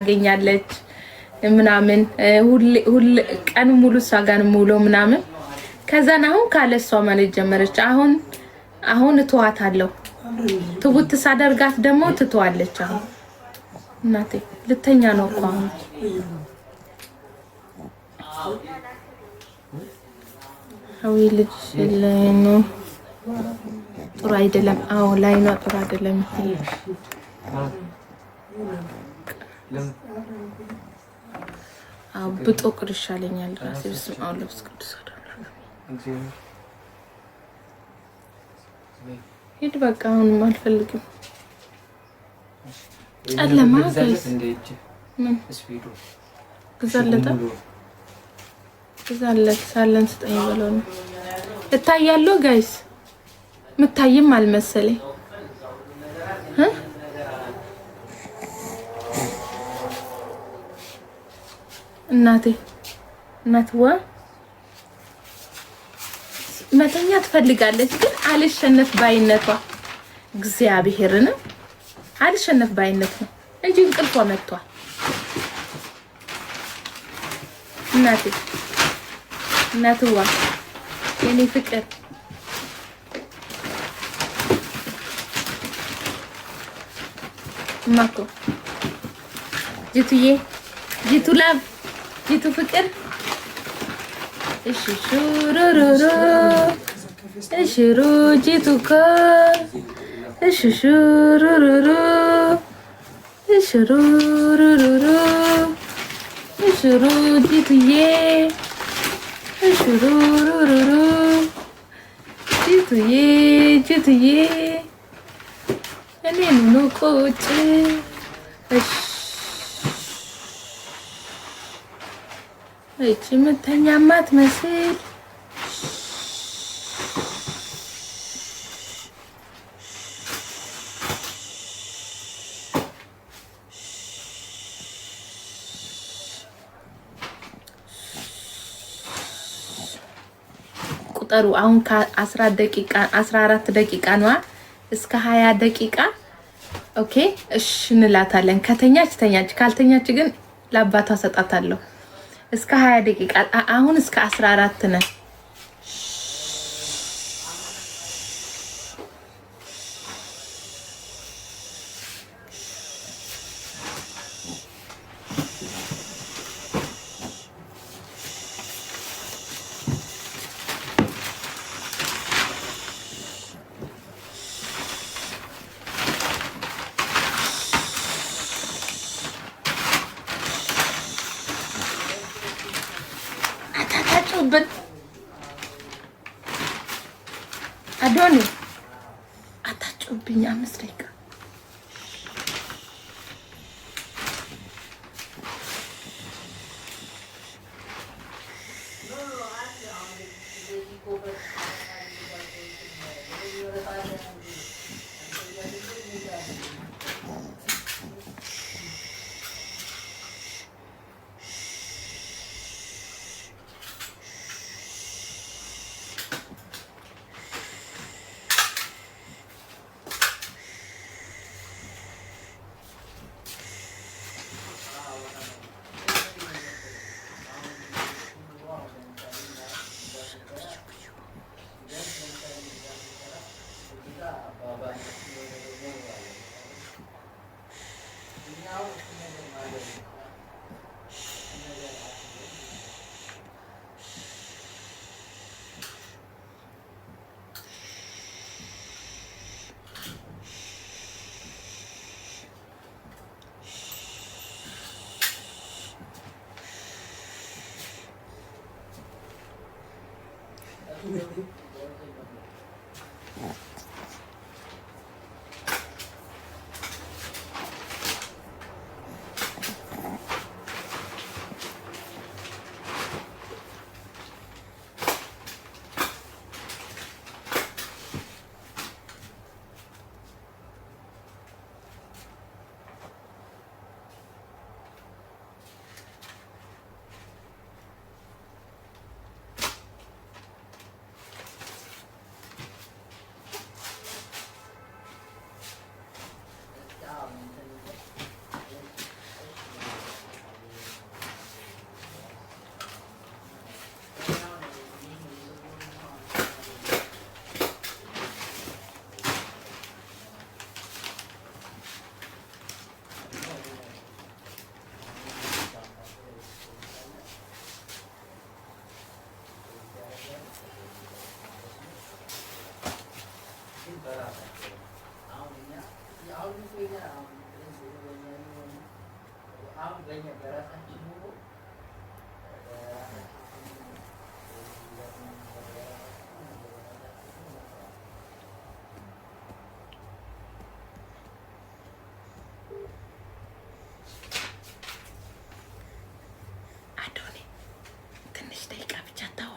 ታገኛለች ምናምን፣ ቀኑ ሙሉ እሷ ጋር ነው ምናምን። ከዛን አሁን ካለ እሷ ማለት ጀመረች። አሁን አሁን እተዋታለሁ። ትውት ሳደርጋት ደግሞ ትተዋለች። አሁን እናቴ ልተኛ ነው እኮ አሁን። አዊ ልጅ ላይኑ ጥሩ አይደለም። አዎ ላይኗ ጥሩ አይደለም። አዎ ብጦቅር ይሻለኛል ራሴ። በስመ አብ ወመንፈስ ቅዱስ። ሂድ በቃ አሁንም አልፈልግም። ጨለማ guys ምን ግዛለታ ግዛለት ሳለን ስጠኝ ብለው ነው። እታያለሁ guys፣ ምታይም አልመሰለኝ። እናቴ እናትዋ መተኛ ትፈልጋለች፣ ግን አልሸነፍ ባይነቷ እግዚአብሔርን አልሸነፍ ባይነት ነው እንጂ እንቅልፏ መጥቷል። እናቴ እናትዋ የኔ ፍቅር እማኮ ጅቱዬ ጅቱ love ጅቱ ፍቅር እሽሹሩሩሩ እሽሩ ጅቱ ኮ እሽሹሩሩሩ እሽሩሩሩሩ እሽሩ ጅቱዬ እሽሩሩሩሩ ጅቱዬ ጅቱዬ እኔ ኑኑ ቁጭ። እሺ እቺ ምተኛማት መስል። ቁጠሩ። አሁን ከ10 ደቂቃ 14 ደቂቃ ነዋ፣ እስከ 20 ደቂቃ okay። እሺ እንላታለን። ከተኛች ተኛች፣ ካልተኛች ግን ለአባቷ ሰጣታለሁ። እስከ 20 ደቂቃ፣ አሁን እስከ 14 ነን። አታጩብን አዶኒ፣ አታጩብኝ። 5 ደቂቃ። አዶኔ ትንሽ ደቂቃ ብቻ ተው።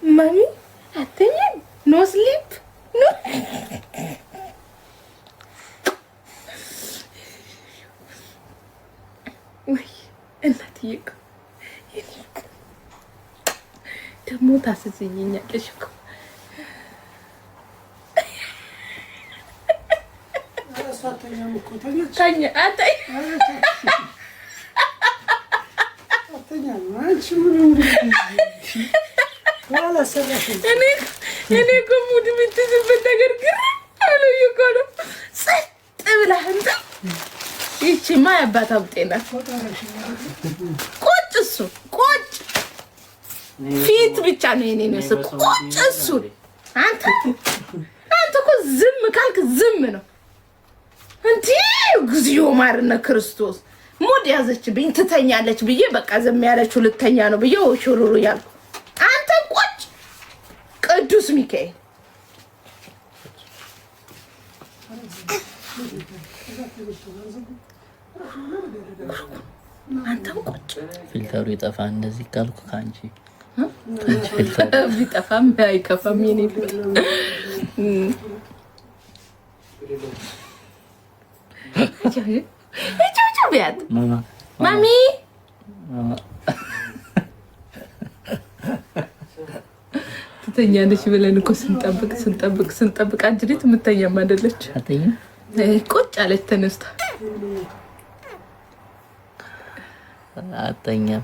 Mommy አተኛም? No sleep, no። ወይ እናትዬ እኮ ደግሞ ታስዝኝኛለሽ እኮ። ተኛ አተኛ። እኔ እኮ mood የምትይዝበት ነገር ግር ብሎኝ እኮ ነው። ጸጥ ብለህ እንትን ይቺማ የአባቷ ብጤ ናት። ቁጭ እሱ ቁጭ ፊት ብቻ ነው የኔ ነው። ቁጭ እሱ አንተ እኮ ዝም ካልክ ዝም ነው። እንዲህ እግዚኦ ማርነ ክርስቶስ mood ያዘችብኝ። ትተኛለች ብዬ በቃ ዝም ያለችው ልተኛ ነው ብዬ ሹሩሩ ያልኩ አንተ ቁጭ ቅዱስ ሚካኤል አንተም ቁጭ Filter ኡ ይጠፋ እንደዚህ ካልኩ ከአንቺ ቢጠፋም አይከፋም። የኔ ፍቅር ቢያት mommy ትተኛለች ብለን እኮ ስንጠብቅ ስንጠብቅ ስንጠብቅ አንጅሪት የምተኛም አይደለች። ቁጭ አለች ተነስታ። አተኛም።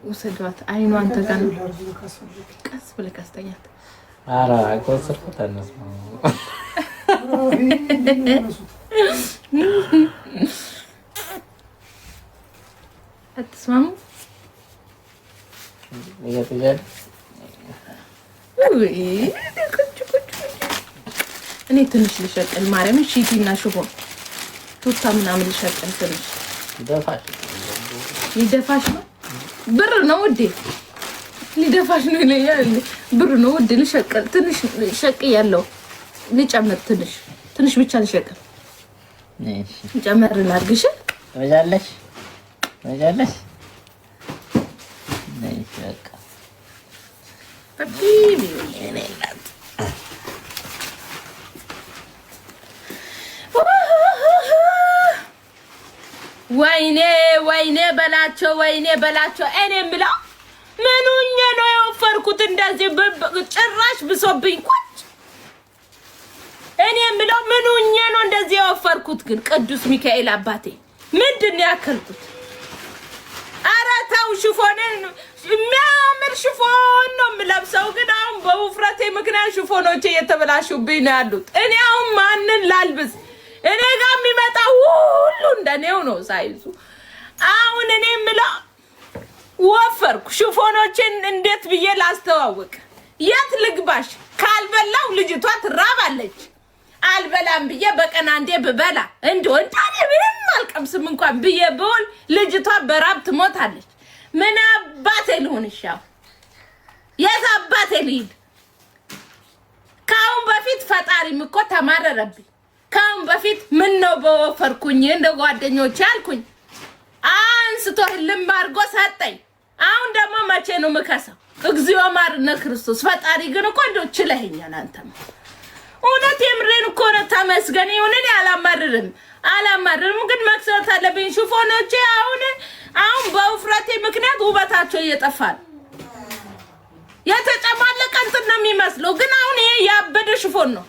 ውሰዷት። አይኗ አንተ ጋር ነው። ቀስ ብለህ ካስተኛት። ኧረ ከወሰድኩት አነስማም። አትስማሙ። እኔ ትንሽ ልሸቅል። ማርያምን ሺቲ እና ሽቦ ቱታ ምናምን ልሸቅል ትንሽ። ይደፋሽ። ሊደፋሽ ነው። ብር ነው ውዴ፣ ሊደፋሽ ነው ይለኛል። ብር ነው ውዴ። ልሸቅል ትንሽ፣ ሸቅ ያለው ልጨምር፣ ትንሽ ትንሽ ብቻ ልሸቅል። እሺ። ጨመር ላድርግሽ። ትበዣለሽ፣ ትበዣለሽ። እሺ በቃ። ሀቢቢ። የእኔ እናት። ወይኔ ወይኔ በላቸው፣ ወይኔ በላቸው። እኔ የምለው ምኑኜ ነው የወፈርኩት እንደዚህ ጭራሽ ብሶብኝ ቁጭ። እኔ የምለው ምኑኜ ነው እንደዚህ የወፈርኩት? ግን ቅዱስ ሚካኤል አባቴ ምንድን ነው ያከልኩት? ኧረ ተው፣ ሽፎንን የሚያምር ሽፎን ነው የምለብሰው፣ ግን አሁን በውፍረቴ ምክንያት ሽፎኖቼ እየተበላሹብኝ ነው ያሉት። እኔ አሁን ማንን ላልብስ? እኔ ጋር የሚመጣ ሁሉ እንደኔው ነው ሳይዙ። አሁን እኔ የምለው ወፈርኩ፣ ሽፎኖቼን እንዴት ብዬ ላስተዋውቅ? የት ልግባሽ? ካልበላው ልጅቷ ትራባለች። አልበላም ብዬ በቀን አንዴ ብበላ እንዲሁ እንዳኔ ምንም አልቀምስም እንኳን ብዬ ብውል ልጅቷ በራብ ትሞታለች። ምን አባቴ ልሁን? ይሻው የት አባቴ ልሂድ? ከአሁን በፊት ፈጣሪም እኮ ተማረረብኝ። ከአሁን በፊት ምን ነው በወፈርኩኝ እንደ ጓደኞቼ አልኩኝ። አንስቶ ህልም አድርጎ ሰጠኝ። አሁን ደግሞ መቼ ነው ምከሰው? እግዚኦ ማርነ ክርስቶስ። ፈጣሪ ግን እኮ እንደው ችለኸኛል አንተማ። እውነት የምሬን እኮ ነው። ተመስገን ይሁን። እኔ አላማርርም አላማርርም፣ ግን መክሰት አለብኝ። ሽፎኖቼ አሁን አሁን በውፍረቴ ምክንያት ውበታቸው እየጠፋ ነው። የተጨማለቀ እንትን ነው የሚመስለው፣ ግን አሁን ይሄ ያበደ ሽፎን ነው።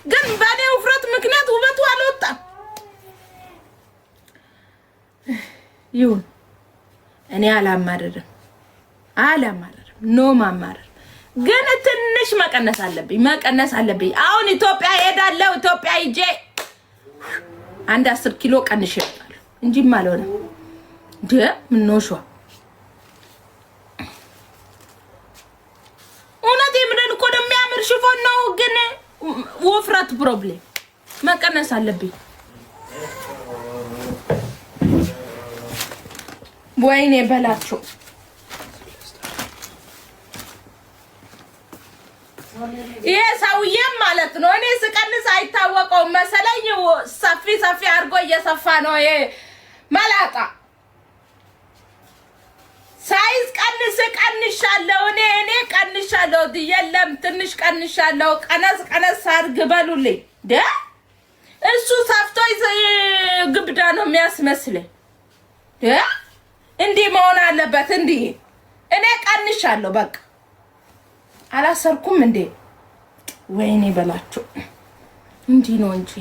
ግን በእኔ ውፍረት ምክንያት ውበቱ አልወጣም። ይሁን፣ እኔ አላማርርም አላማርርም፣ no ማማረር፣ ግን ትንሽ መቀነስ አለብኝ መቀነስ አለብኝ። አሁን ኢትዮጵያ ሄዳለሁ። ኢትዮጵያ ሂጄ አንድ 10 ኪሎ ቀንሼ እመጣለሁ እንጂማ አልሆነም። እንደ ምነው ሸዋ እውነት የምንን እኮ ነው፣ የሚያምር ሽፎን ነው፣ ግን ውፍረት problem፣ መቀነስ አለብኝ። ወይኔ በላቸው። ይሄ ሰውዬም ማለት ነው እኔ ስቀንስ አይታወቀውም መሰለኝ። ሰፊ ሰፊ አድርጎ እየሰፋ ነው። ይሄ መላጣ size ቀንስ፣ ቀንሻለሁ፣ እኔ ቀንሻለሁ። የለም ትንሽ ቀንሻለሁ። ቀነስ ቀነስ አድርግ በሉልኝ። ደ እሱ ሰፍቶ ግብዳ ነው የሚያስመስለኝ። ደ እንዲህ መሆን አለበት። እንዲህ እኔ ቀንሻለሁ። በቃ አላሰርኩም እንዴ? ወይኔ በላቸው። እንዲህ ነው እንጂ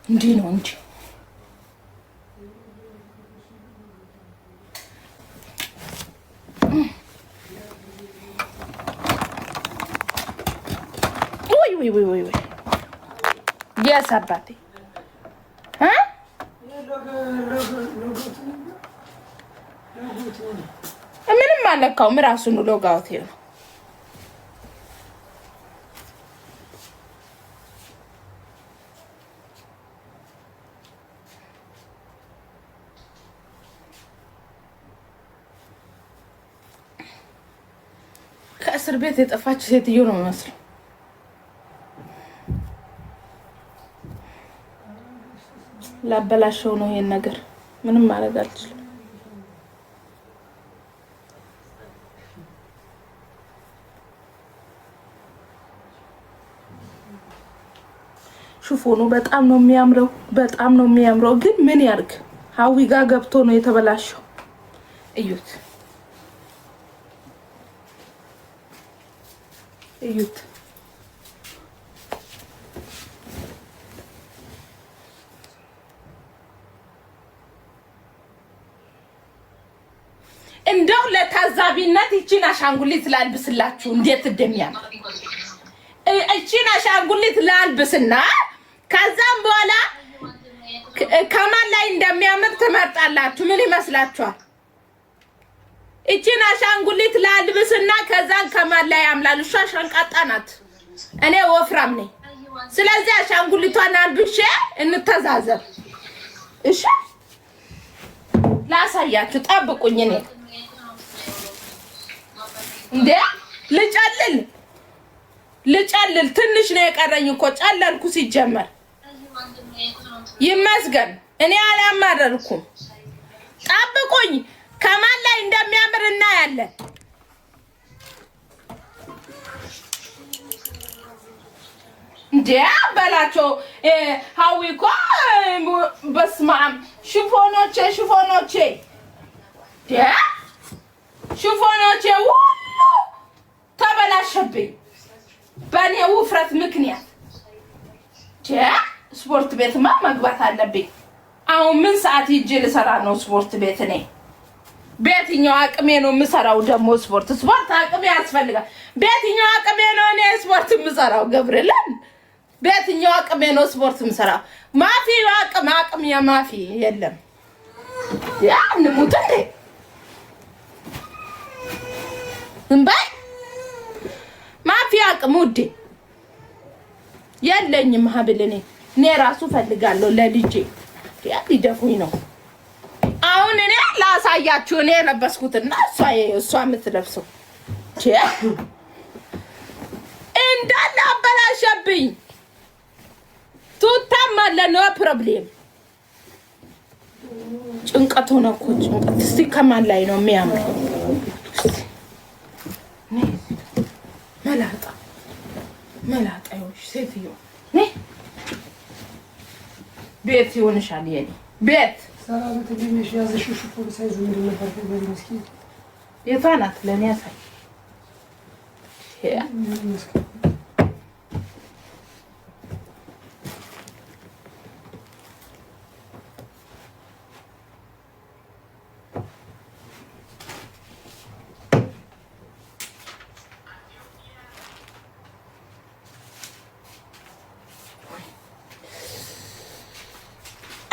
እንዲህ ነው እንጂ። ወይ ወይ ወይ ወይ ወይ፣ yes አባቴ እ ምንም አልነካውም። ራሱን logout ነው። ከእስር ቤት የጠፋች ሴትዮ ነው የሚመስለው። ላበላሸው ነው ይሄን ነገር፣ ምንም ማድረግ አልችልም። ሽፎኑ በጣም ነው የሚያምረው፣ በጣም ነው የሚያምረው። ግን ምን ያርግ፣ ሀዊ ጋር ገብቶ ነው የተበላሸው። እዩት፣ እዩት። እንደው ለታዛቢነት ይቺን አሻንጉሊት ላልብስላችሁ እንዴት እንደሚያምር። እቺን አሻንጉሊት ላልብስና ከዛም በኋላ ከማን ላይ እንደሚያምር ትመርጣላችሁ። ምን ይመስላችኋል? እቺን አሻንጉሊት ላልብስና ከዛን ከማን ላይ ያምላል? እሷ ሸንቃጣ ናት፣ እኔ ወፍራም ነኝ። ስለዚህ አሻንጉሊቷን አልብሼ እንተዛዘብ። እሺ ላሳያችሁ፣ ጠብቁኝ። እኔ እንዴ ልጨልል ልጨልል፣ ትንሽ ነው የቀረኝ እኮ ጨለልኩ። ሲጀመር ይመስገን እኔ አላማረርኩም። ጠብቁኝ፣ ከማን ላይ እንደሚያምር እናያለን። እንዴ በላቸው ሀዊ እኮ በስመ አብ ሽፎኖቼ ሽፎኖቼ ሽፎኖቼ ሁሉ ተበላሸብኝ በእኔ ውፍረት ምክንያት። ስፖርት ቤትማ መግባት አለብኝ። አሁን ምን ሰዓት ሂጅ ልሰራ ነው ስፖርት ቤት? እኔ በየትኛው አቅሜ ነው የምሰራው? ደግሞ ስፖርት ስፖርት አቅሜ ያስፈልጋል። በየትኛው አቅሜ ነው እኔ ስፖርት የምሰራው? ገብርኤልን በየትኛው አቅሜ ነው ስፖርት የምሰራው? ማፊ አቅም አቅም የማፊ የለም። ያ እንሙት እንዴ ዝም በይ። ማፊ አቅም ውዴ የለኝም። ሀብል እኔ እኔ ራሱ ፈልጋለሁ ለልጄ። ያ ሊደፉኝ ነው። አሁን እኔ ላሳያችሁ እኔ የለበስኩትና እሷ እሷ የምትለብሰው እንዳለ አበላሸብኝ። ቱታም አለ no problem። ጭንቀት ሆነ እኮ ጭንቀት። እስቲ ከማን ላይ ነው የሚያምረው? መላጣ መላጣ ይሆንሽ ሴትዮ ቤት ይሆንሻል። የኔ ቤት ቤቷ ናት። ለእኔ ያሳይ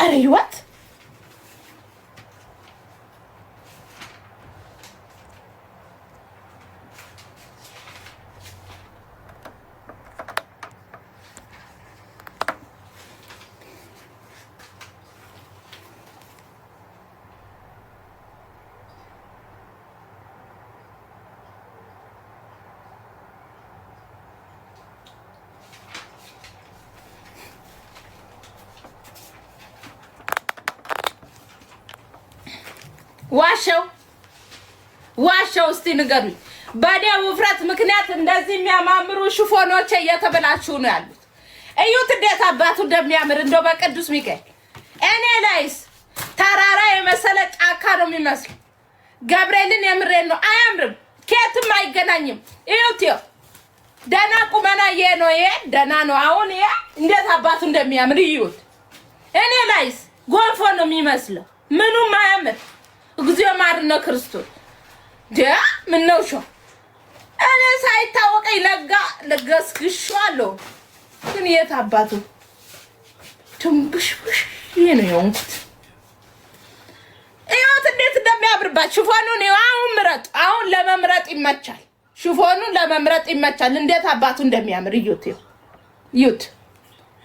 ኧረ ህይወት ዋሸው ዋሸው። እስቲ ንገሩኝ። በእኔ ውፍረት ምክንያት እንደዚህ የሚያማምሩ ሽፎኖቼ እየተበላሹ ነው ያሉት። እዩት እንዴት አባቱ እንደሚያምር እንደው በቅዱስ ሚካኤል። እኔ ላይስ ተራራ የመሰለ ጫካ ነው የሚመስለው። ገብርኤልን የምሬን ነው፣ አያምርም፣ ኬትም አይገናኝም። እዩት፣ ይኸው ደህና ቁመና ይሄ ነው፣ ይሄ ደህና ነው። አሁን ይሄ እንዴት አባቱ እንደሚያምር እዩት። እኔ ላይስ ጎንፎ ነው የሚመስለው፣ ምኑም አያምር። እግዚኦ ማርነ ክርስቶስ ደ ምን ነው ሾ እኔ ሳይታወቀኝ ለጋ ለገስግሻለሁ። ግን የት አባቱ ትንብሽብሽ ይሄ ነው የሆንኩት። እዩት እንዴት እንደሚያምርባት ሽፎኑን። አሁን ምረጡ። አሁን ለመምረጥ ይመቻል። ሽፎኑን ለመምረጥ ይመቻል። እንዴት አባቱ እንደሚያምር እዩት፣ እዩት።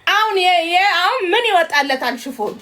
አሁን ይሄ አሁን ምን ይወጣለታል ሽፎኑ?